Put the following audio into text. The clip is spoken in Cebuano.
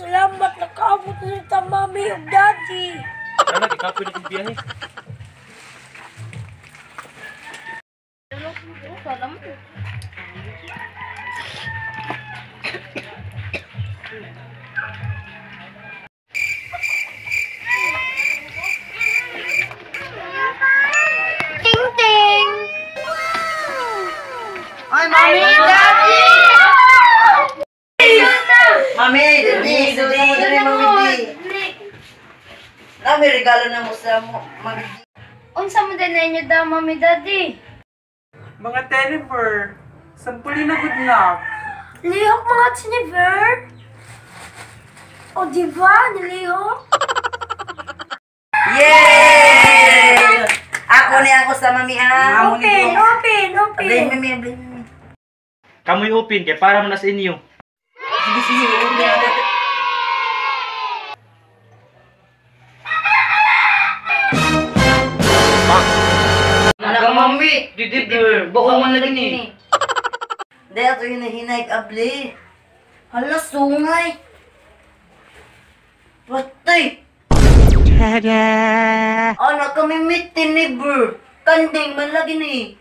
Salamat nakaabot na ta, Mami ug Daddy. Tara, ikapoy na kong biyahe. Ting ting. Ay, Mami! Daddy! Mami, Daddy! Daddy, Daddy, Mami, Daddy. Nami, regalo na mo sa mo, Mami. Unsa mo din ninyo da, Mami, Daddy? Mga Tenifer, sampuli na good luck. Lihok mga tiniver. O di ba, nilihok? Yay! Ako ni ako sa Mami, ha? Open, open, open. Ablay, Mami, ablay, Mami. Kamoy open kay para man na sa inyo. Sige, sige, open na. Anak ka, Mami! Didi, baka man lagi ni. Hindi, ato yun hinay abli. Hala, sungay. Patay. Tada! Anak kami mit tinibur. Kanding man lagi ni.